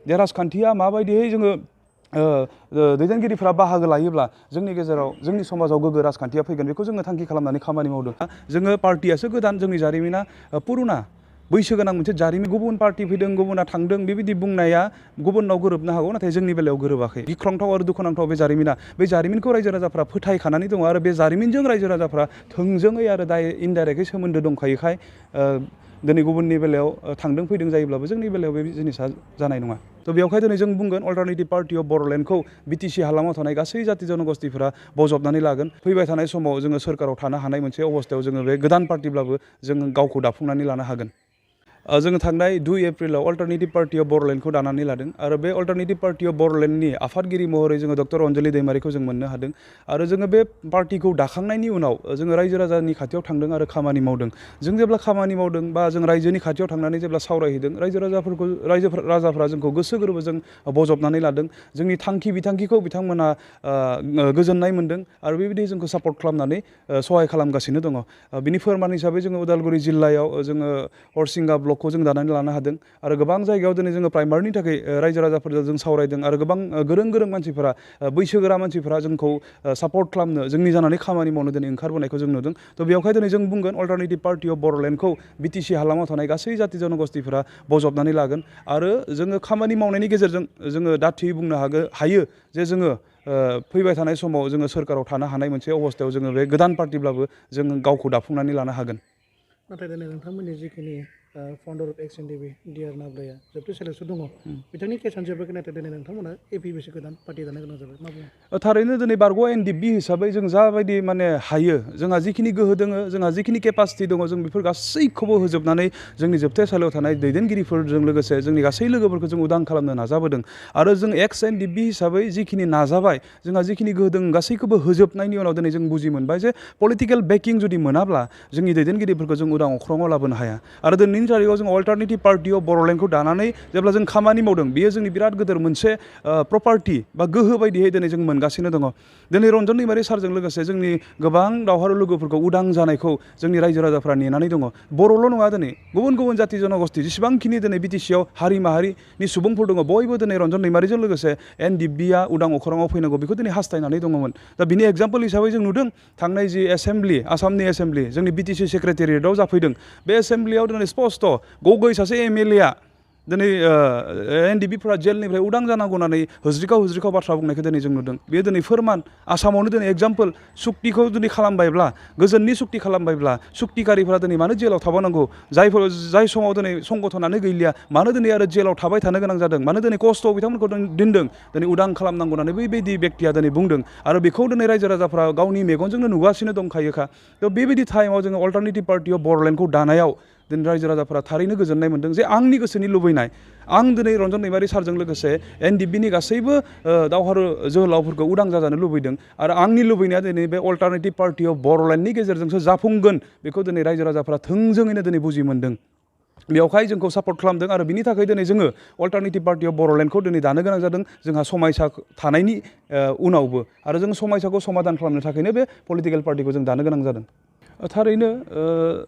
बे राजखान्थिया माबायदियै जोङो दैदेनगिरिफोरा बाहागो लायोब्ला जोंनि गेजेराव जोंनि समाजाव गोग्गो राजखान्थिया फैगोन बेखौ जोङो थांखि खालामनानै खामानि मावदों जोङो पार्टियासो गोदान जोंनि जारिमिना पुरुना बैसो गोनां मोनसे जारिमिन गुबुन पार्टि फैदों गुबुना थांदों बेबायदि बुंनाया गुबुननाव गोरोबनो हागौ नाथाय जोंनि बेलायाव गोरोबाखै गिख्रंथाव आरो दुखुनांथाव बे जारिमिनखौ रायजो राजाफ्रा फोथायखानानै दङ आरो बे जारिमिनजों रायजो राजाफ्रा थोंजोङै आरो इनडाइरेक्टयै सोमोन्दो दंखायोखाय दिनै गुबुननि बेलायाव थांदों फैदों जायोब्लाबो जोंनि बेलायाव बे जिनिसा जानाय नङा थ' बेवहाय दिनै जों बुंगोन अल्टारनेटिभ पार्टि अफ बर'लेण्डखौ बिटिसि हालामाव थानाय गासै जाति जनगोष्ठिफोरा बजबनानै लागोन फैबाय थानाय समाव जोङो सोरखाराव थानो हानाय मोनसे अबस्थायाव जोङो बे गोदान पार्टिब्लाबो जोङो गावखौ दाफुंनानै लानो हागोन जोङो थांनाय 2 एप्रिलाव अल्टारनेटिभ पार्टि अफ बर'लेण्डखौ दानानै लादों आरो बे अल्टारनेटिभ पार्टि अफ बर'लेण्डनि आफादगिरि महरै जोङो डक्टर अनजलि दैमारिखौ जों मोननो हादों आरो जोङो बे पार्टिखौ दाखांनायनि उनाव जोङो रायजो राजानि खाथियाव थांदों आरो खामानि मावदों जों जेब्ला खामानि मावदों बा जों रायजोनि खाथियाव थांनानै जेब्ला सावरायहैदों रायजो राजाफोरा जोंखौ गोसो गोरबोजों बजबनानै लादों जोंनि थांखि बिथांखिखौ बिथांमोना गोजोननाय मोनदों आरो बेबायदि जोंखौ सापर्ट खालामनानै सहाय खालामगासिनो दङ बिनि फोरमान हिसाबै जोङो उदालगुरि जिल्लायाव जोङो हरसिंगा ब्लकखौ जों दानानै लानो हादों आरो गोबां जायगायाव दिनै जोङो प्राइमारनि थाखाय रायजो राजाफोरजों जों सावरायदों आरो गोबां गोरों मानसिफोरा बैसोगोरा मानसिफोरा जोंखौ सापर्ट खालामनो जोंनि जानानै खामानि मावनो दिनै ओंखारबोनायखौ जों नुदों थ' बेवहाय दिनै जों बुंगोन अल्टारनेटिभ पार्टि अफ बर'लेण्डखौ बिटिसि हालामाव थानाय गासै जाति जनगोष्ठिफोरा बजबनानै लागोन आरो जोङो खामानि मावनायनि गेजेरजों जोङो दाथियै बुंनो हायो जे जोङो फैबाय थानाय समाव जोङो सोरखाराव थानो हानाय मोनसे अबस्थायाव जोङो बे गोदान पार्टिब्लाबो जोङो गावखौ दाफुंनानै लानो हागोन नाथाय दिनै नोंथांमोननि जिखिनि founder of X N D B DR नाब्लाया जोबथेसालियावसो दङ बिथांनि केसआनो जोबाखै नाथाय दिनै नोंथांमोना एपिबिसि गोदान पार्टि दानो गोनां जाबाय मा बुङो थारैनो दिनै बारग' एनडिबि हिसाबै जों जाबायदि माने हायो जोंहा जिखिनि गोहो दङ जोंहा जिखिनि केपासिटि दङ जों बेफोर गासैखौबो होजोबनानै जोंनि जोबथेसालियाव थानाय दैदेनगिरिफोरजों लोगोसे जोंनि गासै लोगोफोरखौ जों उदां खालामनो नाजाबोदों आरो जों एक्स एनडिबि हिसाबै जिखिनि नाजाबाय जोंहा जिखिनि गोहो दङ गासैखौबो होजोबनायनि उनाव दिनै जों बुजि मोनबाय जे पलिटिकेल बेकिं जुदि मोनाब्ला जोंनि दैदेनगिरिफोरखौ जों उदां अख्राङाव लाबोनो हाया आरो दिनैनि थारिखआव जों अल्टारनेटिभ पार्टि अफ बर'लेण्डखौ दानानै जेब्ला जों खामानि मावदों बेयो जोंनि बिराद गिदिर मोनसे प्रपार्टि बा गोहो बायदियै दिनै जों मोनगासिनो दङ दिनै रन्जन दैमारि सारजों लोगोसे जोंनि गोबां दावहारु लोगोफोरखौ उदां जानायखौ जोंनि रायजो राजाफ्रा नेनानै दङ बर'ल' नङा दिनै गुबुन जाति जनगोष्ठि जेसेबांखिनि दिनै बिटिसिआव हारि माहारिनि सुबुंफोर दङ बयबो दिनै रन्जन दैमारिजों लोगोसे एनडिबिआ उदां अख्राङाव फैनांगौ बेखौ दिनै हास्थायनानै दङमोन दा बिनि एग्जाम्पल हिसाबै जों नुदों थांनाय जि एसेम्ब्लि आसामनि एसेम्ब्लि जोंनि बिटिसि सेक्रेटारियेटआव जाफैदों बे एसेम्ब्लियाव दिनै स्पस्ट गगৈ सासे एमएलएआ दिनै एनडिबिफोरा जेलनिफ्राय उदां जानांगौ होननानै होज्रिखाव बाथ्रा बुंनायखौ दिनै जों नुदों बेयो दिनै फोरमान आसामावनो दिनै एग्जाम्पल सुक्तिखौ दिनै खालामबायब्ला गोजोननि सुक्ति खालामबायब्ला सुक्तिकारिफोरा दिनै मानो जेलाव थाबावनांगौ जाय समाव दिनै संगठनानो गैलिया मानो दिनै आरो जेलाव थाबाय थानो गोनां जादों मानो दिनै खस्थ'आव बिथांमोनखौ दोनदों दिनै उदां खालामनांगौ होननानै बैबायदि बेक्तिया दिनै बुंदों आरो बेखौ दिनै रायजो राजाफ्रा गावनि मेगनजोंनो नुगासिनो दंखायोखा थ' बेबायदि टाइमाव जोङो अल्टारनेटिभ पार्टि अफ बर'लेण्डखौ दानायाव दिनै रायजो राजाफोरा थारैनो गोजोननाय मोनदों जे आंनि गोसोनि लुबैनाय आं दिनै रन्जन दैमारि सारजों लोगोसे एनडिबिनि गासैबो दावहारु जोहोलावफोरखौ उदां जाजानो लुबैदों आरो आंनि लुबैनाया दिनै बे अल्टारनेटिभ पार्टि अफ बर'लेण्डनि गेजेरजोंसो जाफुंगोन बेखौ दिनै रायजो राजाफोरा थोंजोङैनो दिनै बुजि मोनदों बेवहाय जोंखौ सापर्ट खालामदों आरो बिनि थाखाय दिनै जोङो अल्टारनेटिभ पार्टि अफ बर'लेण्डखौ दिनै दानो गोनां जादों जोंहा समायसा थानायनि उनावबो आरो जों समायसाखौ समाधान खालामनो थाखायनो बे पलिटिकेल पार्टिखौ जों दानो गोनां जादों थारैनो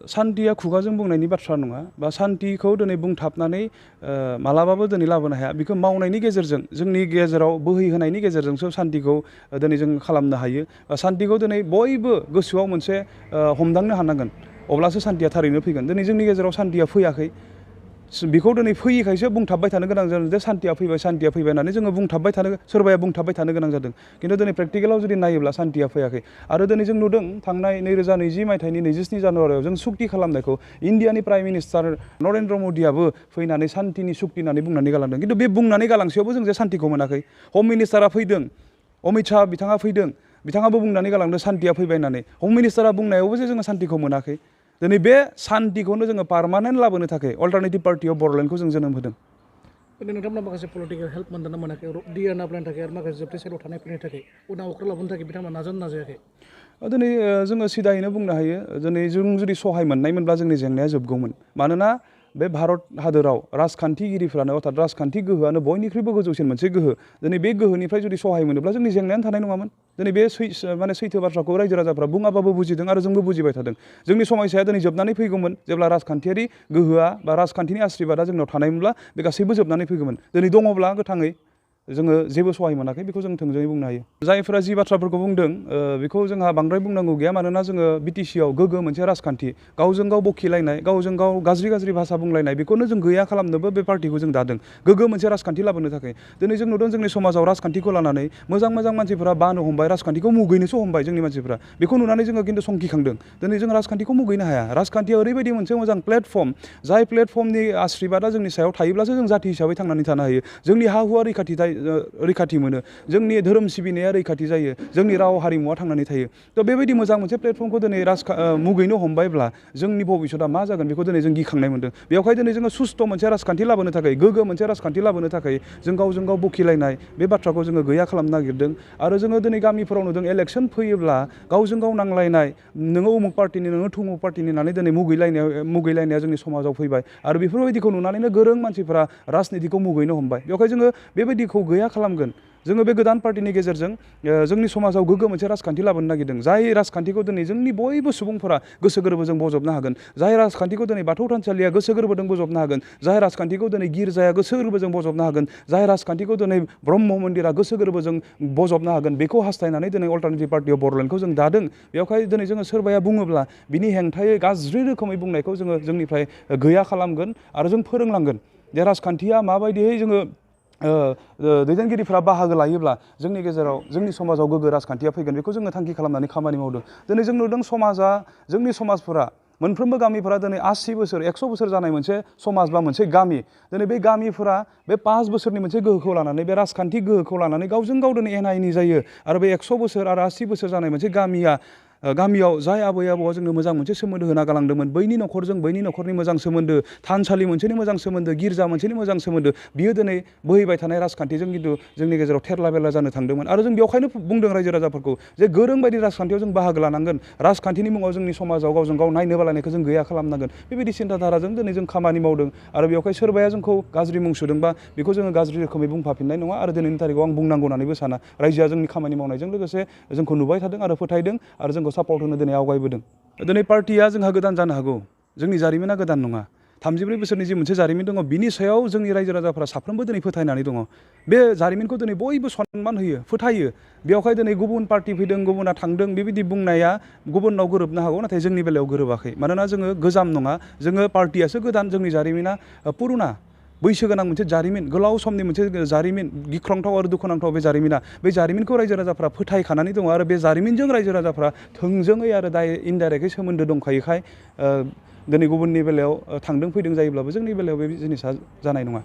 सान्थिया खुगाजों बुंनायनि बाथ्रा नङा बा सान्थिखौ दिनै बुंथाबनानै मालाबाबो दिनै लाबोनो हाया बेखौ मावनायनि गेजेरजों जोंनि गेजेराव बोहैहोनायनि गेजेरजोंसो सान्थिखौ दिनै जों खालामनो हायो सान्थिखौ दिनै बयबो गोसोआव मोनसे हमदांनो हानांगोन अब्लासो सान्थिया थारैनो फैगोन दिनै जोंनि गेजेराव सान्थिया फैयाखै बेखौ दिनै फैयैखायसो बुंथाबबाय थानो गोनां जादों जे सान्थिया फैबाय होननानै जोङो सोरबाया बुंथाबबाय थानो गोनां जादों खिन्थु दिनै प्रेक्टिकेलाव जुदि नायोब्ला सान्थिया फैयाखै आरो दिनै जों नुदों थांनाय 2020 मायथाइनि 27 जानुवारियाव जों सुक्ति खालामनायखौ इण्डियानि प्राइम मिनिस्टार नरेन्द्र मदियाबो फैनानै सान्थिनि सुक्ति होननानै बुंनानै गालांदों खिन्थु बे बुंनानै गालांसेयावबो जों जे सान्थिखौ मोनाखै हम मिनिस्टारा फैदों अमित शाह बिथाङा फैदों बिथाङाबो बुंनानै गालांदों सान्थिया फैबाय होननानै हम मिनिस्टारा बुंनायावबो जे जोङो सान्थिखौ मोनाखै दिनै बे सान्थिखौनो जोङो पार्मानेन्ट लाबोनो थाखाय अल्टारनेटिभ पार्टि अफ बर'लेण्डखौ जों जोनोम होदों दिनै नोंथांमोना माखासे पलिटिकेल हेल्प मोनदोंना मोनाखै डिआर नाब्लानि थाखाय आरो माखासे जोबथेसालियाव थानायफोरनि थाखाय उदां अख्राङाव लाबोनो थाखाय बिथांमोना नाजायाखै दिनै जोङो सिदायैनो बुंनो हायो दिनै जों जुदि सहाय मोननायमोनब्ला जोंनि जेंनाया जोबगौमोन मानोना बे भारत हादोराव राजखान्थिगिरिफ्रानो अर्थात राजखान्थि गोहोआनो बयनिख्रुइबो गोजौसिन मोनसे गोहो दिनै बे गोहोनिफ्राय जुदि सहाय मोनोब्ला जोंनि जेंनायानो थानाय नङामोन दिनै बे माने सैथो बाथ्राखौ रायजो राजाफ्रा बुङाबाबो बुजिदों आरो जोंबो बुजिबाय थादों जोंनि समयसाया दिनै जोबनानै फैगौमोन जेब्ला राजखान्थियारि गोहोआ बा राजखान्थिनि आशीर्बादा जोंनाव थानायमोनब्ला बे गासैबो जोबनानै फैगौमोन दिनै दङब्ला गोथाङै जोङो जेबो सहाय मोनाखै बेखौ जों थोंजोङै बुंनो हायो जायफोरा जि बाथ्राफोरखौ बुंदों बेखौ जोंहा बांद्राय बुंनांगौ गैया मानोना जोङो बिटिसिआव गोग्गो मोनसे राजखान्थि गावजों गाव बखिलायनाय गावजों गाव गाज्रि भाषा बुंलायनाय बेखौनो जों गैया खालामनोबो बे पार्टिखौ जों दादों गोग्गो मोनसे राजखान्थि लाबोनो थाखाय दिनै जों नुदों जोंनि समाजाव राजखान्थिखौ लानानै मोजां मानसिफोरा बानो हमबाय राजखान्थिखौ मुगैनोसो हमबाय जोंनि मानसिफोरा बेखौ नुनानै जोङो खिन्थु संखिखांदों दिनै जों राजखान्थिखौ मुगैनो हाया राजखान्थिया ओरैबायदि मोनसे मोजां प्लेटफर्म जाय प्लेटफर्मनि आशीर्बादा जोंनि सायाव थायोब्लासो जों जाथि हिसाबै थांनानै थानो हायो जोंनि हा हुआ रैखाथि मोनो जोंनि धोरोम सिबिनाया रैखाथि जायो जोंनि राव हारिमुवा थांनानै थायो थ' बेबायदि मोजां मोनसे प्लेटफर्मखौ दिनै मुगैनो हमबायब्ला जोंनि भबिसतआ मा जागोन बेखौ दिनै जों गिखांनाय मोनदों बेवहाय दिनै जोङो सुस्थ' मोनसे राजखान्थि लाबोनो थाखाय गोग्गो मोनसे राजखान्थि लाबोनो थाखाय जों गावजों गाव बखिलायनाय बे बाथ्राखौ जोङो गैया खालामनो नागिरदों आरो जोङो दिनै गामिफोराव नुदों इलेक्सन फैयोब्ला गावजों गाव नांलायनाय नोङो उमुक पार्टिनि नोङो थुमुक पार्टिनि होननानै दिनै मुगैलायनाया जोंनि समाजाव फैबाय आरो बेफोरबायदिखौ नुनानैनो गोरों मानसिफोरा राजनितिखौ मुगैनो हमबाय बेवहाय जोङो बेबायदिखौ गैया खालामगोन जोङो बे गोदान पार्टिनि गेजेरजों जोंनि समाजाव गोग्गो मोनसे राजखान्थि लाबोनो नागिरदों जाय राजखान्थिखौ दिनै जोंनि बयबो सुबुंफोरा गोसो गोरबोजों बजबनो हागोन जाय राजखान्थिखौ दिनै बाथौ थानसालिया गोसो गोरबोजों बजबनो हागोन जाय राजखान्थिखौ दिनै गिर्जाया गोसो गोरबोजों बजबनो हागोन जाय राजखान्थिखौ दिनै ब्रह्म मन्दिरा गोसो गोरबोजों बजबनो हागोन बेखौ हास्थायनानै दिनै अल्टारनेटिभ पार्टि अफ बड'लेण्डखौ जों दादों बेवहाय दिनै जोङो सोरबाया बुङोब्ला बिनि हेंथायै गाज्रि रोखोमै बुंनायखौ जोङो जोंनिफ्राय गैया खालामगोन आरो जों फोरोंलांगोन जे राजखान्थिया माबायदियै जोङो दैदेनगिरिफ्रा बाहागो लायोब्ला जोंनि गेजेराव जोंनि समाजाव गोग्गो राजखान्थिया फैगोन बेखौ जोङो थांखि खालामनानै खामानि मावदों दिनै जों नुदों जोंनि समाजफोरा मोनफ्रोमबो गामिफोरा दिनै 80 बोसोर 100 बोसोर जानाय मोनसे समाज बा मोनसे गामि दिनै बे गामिफोरा बे 5 बोसोरनि मोनसे गोहोखौ लानानै बे राजखान्थि गोहोखौ लानानै गावजों गाव दिनै एना एनि जायो आरो बे 100 बोसोर आरो 80 बोसोर जानाय मोनसे गामियाव जाय आबै आबौआ जोंनो मोजां मोनसे सोमोन्दो होना गालांदोंमोन बैनि न'खरजों बैनि न'खरनि मोजां सोमोन्दो थानसालि मोनसेनि मोजां सोमोन्दो गिर्जा मोनसेनि मोजां सोमोन्दो बियो दिनै बोहैबाय थानाय राजखान्थिजों खिन्थु जोंनि गेजेराव थेरला बेरला जानो थांदोंमोन आरो जों बेवहायनो बुंदों रायजो राजाफोरखौ जे गोरों बायदि राजखान्थियाव जों बाहागो लानांगोन राजखान्थिनि मुङाव जोंनि समाजाव गावजों गाव नायनो बालायनायखौ जों गैया खालामनांगोन बेबायदि सिन्थाधाराजों दिनै जों खामानि मावदों आरो बेवहाय सोरबाया जोंखौ गाज्रि मुं सुदोंबा बेखौ जोङो गाज्रि रोखोमै बुंफाफिननाय नङा आरो दिनैनि थारिखआव आं बुंनांगौ होननानैबो साना रायजोआ जोंनि खामानि मावनायजों लोगोसे जोंखौ नुबाय थादों आरो फोथायदों आरो जोंखौ सापर्ट होनो दिनै आवगायबोदों दिनै पार्टिया जोंहा गोदान जानो हागौ जोंनि जारिमिना गोदान नङा 34 बोसोरनि जि मोनसे जारिमिन दङ बिनि सायाव जोंनि रायजो राजाफ्रा साफ्रोमबो दिनै फोथायनानै दङ बे जारिमिनखौ दिनै बयबो सनमान होयो फोथायो बेवहाय दिनै गुबुन पार्टि फैदों गुबुना थांदों बेबायदि बुंनाया गुबुनाव गोरोबनो हागौ नाथाय जोंनि बेलायाव गोरोबाखै मानोना जोङो गोजाम नङा जोङो पार्टियासो गोदान जोंनि जारिमिना पुरुना बैसो गोनां मोनसे जारिमिन गोलाव समनि मोनसे जारिमिन गिख्रंथाव आरो दुखुनांथाव बे जारिमिनखौ रायजो राजाफ्रा फोथायखानानै दङ आरो बे जारिमिनजों रायजो राजाफ्रा थोंजोङै आरो इनडाइरेक्टयै सोमोन्दो दंखायोखाय दिनै गुबुननि बेलायाव थांदों फैदों जायोब्लाबो जोंनि बेलायाव बे जिनिसा जानाय नङा